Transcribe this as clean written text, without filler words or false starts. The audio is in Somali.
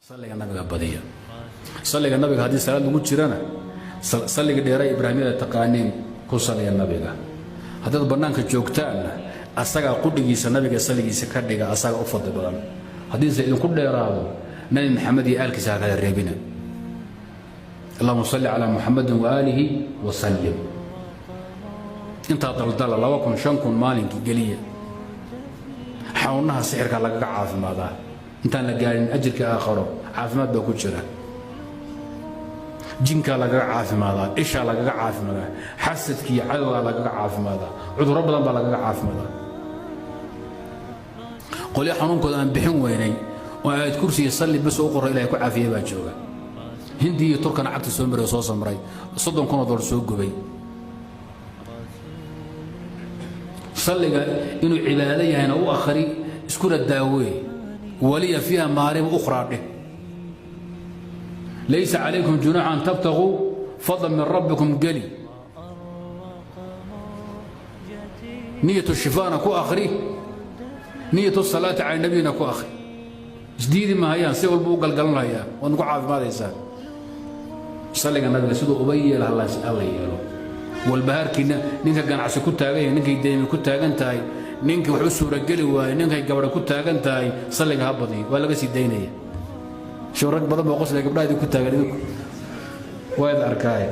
Salliga Nabiga badiya. Salliga Nabiga haddii salaad lagu jirana, salliga dheera Ibraahimyada taqaaniin ku salliga Nabiga. Haddaad bannaanka joogtaanna, asagaa qudhigiisa Nabiga salligiisa ka dhiga, asagaa u fadli badan. Haddiise idinku dheeraado, Nabi Maxamed iyo aalkiisa ha kala reebina. اللهم صل على محمد وآله وسلم. Intaa daldala, 2000, 5000 maalinkii geliya. Xanuunaha sixirka lagaga caafimaadaa intaan la gaarin ajirka aakharo, caafimaad baa ku jira. Jinkaa lagaga caafimaadaa, ishaa lagaga caafimaadaa, xasadkiiyo cadowgaa lagaga caafimaadaa, cudurro badan baa lagaga caafimaadaa. Qolyo xanuunkooda aan bixin weynay oo aayad kursiga salli bas u qoro Ilahay ku caafiyey baa jooga. Hindi iyo Turkana cagta soo maray oo soo samray, $30,000 soo gubay. Salliga inuu cibaado yahayna u akhri, iskuna daawee. ولي فيها مآرب أخرى dheh. ليس عليكم جناح أن تبتغوا فضلا من ربكم geli. نية الشفاء na ku akhri, نية الصلاة على النبي na ku akhri. Isdiidi mahayaan, si walba u galgalanhayaa, waad ku caafimaadaysaa. Salliga Nabiga siduu uba yeelo alla yeelo. Walbahaarkiina ninka ganacsi ku taagan yahay, ninkay deymi ku taagan tahay, ninkii wax u suurageli waayey, ninkay gabadha ku taagan tahay, salliga ha badiyo, waa laga sii daynaya. Show rag badan baa qoslaya, gabdhaha idinku taagan, idinku waad arkaaye.